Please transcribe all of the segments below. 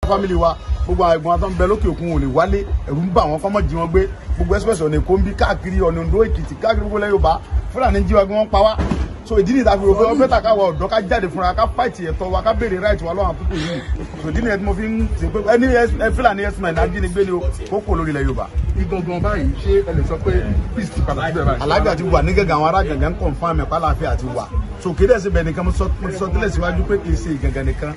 Family wa, gbogbo àwọn ẹ̀gbọ́n tó ń bẹ lókè òkun ò lè wálé, ẹ̀rù ń bà wọ́n kọ́mọ́ jí wọn gbé. Gbogbo express ọ̀nà Èkó ń bí káàkiri, ọ̀nà Oǹdó, Èkìtì, káàkiri gbogbo ilẹ̀ Yorùbá, Fúlàní jí wa gbé, wọ́n pa wá. So ìdí nìyí tá a fi rò pé ó better káwa ọ̀dọ́ ká jáde fúnra ká fight ẹ̀tọ́ wa, ká béèrè right wa lọ́wọ́ àwọn people yìí. So ìdí nìyẹn tí mo fi ń ṣe pé ẹni Fúlàní herdsmen ajínigbé ni o kókò lórí ilẹ̀ Yorùbá. Igangan báyìí, ṣé ẹ lè sọ pé peace ti padà síbẹ̀ báyìí? Alága ti wà ní Gángan, àwọn ará Gángan ń confirm ẹ̀pá láàfin àti wà. So kéde ẹ̀sìn bẹ̀ nìkan, mo ti sọ tẹ́lẹ̀ síwájú pé kì í ṣe Ìgàngàn nìkan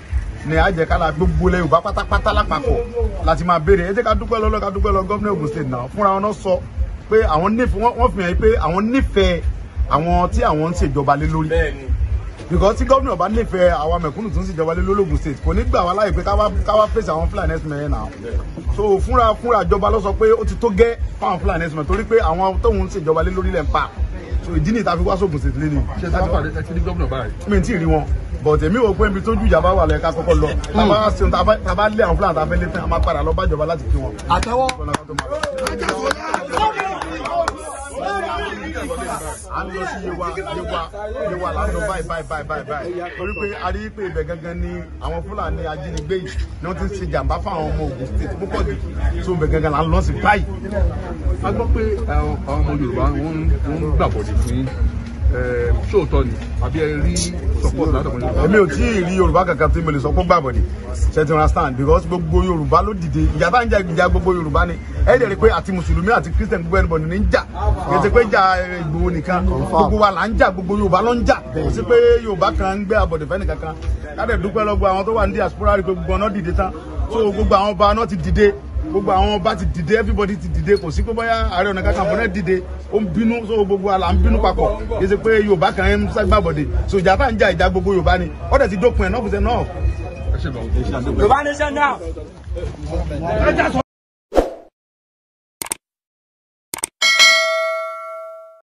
ni àjẹkálá, gbogbo ilẹ̀ Yorùbá pátápátá lápapọ̀ láti máa béèrè. Ẹ jẹ́ ká dúpẹ́ lọ́lọ́, ká dúpẹ́ lọ gómìnà Ògùn State náà. Fúnra wọn náà sọ pé àwọn nífẹ̀ẹ́, wọ́n fi hàn pé àwọn nífẹ̀ẹ́ àwọn tí àwọn ń ṣèjọba lé lórí, because tí gómìnà bá nífẹ̀ẹ́ àwọn mẹ̀kúnnù tó ń ṣèjọba lé lórí Ògùn State, kò ní gbà wá láyè pé ká wá fèsì àwọn Fúlàní herdsmen yẹn náà. So fúnra ìjọba ló sọ pé ó ti tó gẹ́ fáwọn Fúlàní herdsmen, torí pé àwọn tóun ń ṣèjọba lé lórí lẹ̀ ń pa. So ìdí nìyí tá a fi wá sóògùn State lé ní. Ṣé tí wọ́n pàdé, ẹ ti ní gómìnà báyìí? Mi ì tí ì rí wọn, but èmi wò pé ibi tójú ìjà bá wà lẹ́ka kọ́kọ́ lọ. Tá a bá ṣe, tá a bá lé àwọn Fúlàní tá a fẹ́ lé tán, a máa padà lọ bájọba láti kí wọn. Àtẹwọ́. À ń lọ sí Yewa. Yewa, Yewa là ń lọ báyìí báyìí báyìí báyìí báyìí, torí pé a rí pé ibẹ̀ gangan ni àwọn Fúlàní ajínigbé yìí ni wọ́n ti ń ṣe jàǹbá fún àwọn ọmọ Ògùn State púpọ̀ jù. So ibẹ̀ gangan là ń lọ sí báyìí. A gbọ́ pé àwọn ọmọ Yorùbá wọ́n ń gbàbọ̀dè fún yín. Ṣóòótọ́ ni àbí ẹ rí support látọ̀ ọmọ Yorùbá? Èmi ò tí ì rí Yorùbá kankan tí mo lè sọ pé gbàbọ̀dè ṣe ti understand, because gbogbo Yorùbá ló dìde. Ìjà tá ń jà, ìjà gbogbo Yorùbá ni. Ẹ dẹ̀ rí pé àti mùsùlùmí àti Christian, gbogbo ẹnibọ̀dì ní ń jà. Kì í ṣe pé jà Ìgbòho nìkan, gbogbo wa là ń jà, gbogbo Yorùbá ló ń jà. Kò sí pé Yorùbá kan ń gbé àbọ̀dè fẹ́ nìkankan. Ká dẹ̀ dúpẹ́ lọ́gbọ́ àwọn tó wà ní diaspora, rí pé gbogbo ọ̀nà dìde tán. So gbogbo àwọn ọba náà ti dìde, gbogbo àwọn ọba ti dìde, everybody ti dìde. Kò sí pé bóyá Ààrẹ Ọ̀nà Kakanfò náà dìde, ó ń bínú. So gbogbo wa là ń bínú papọ̀, kì í ṣe pé Yorùbá kan ń ságbàbọ̀dè. So ìjà tá ń jà, ìjà gbogbo Yorùbá ni. Ó dẹ̀ ti dópin ẹ̀ náà, kò sẹ́ náà. Ẹ ṣe gan. Yorùbá nation now.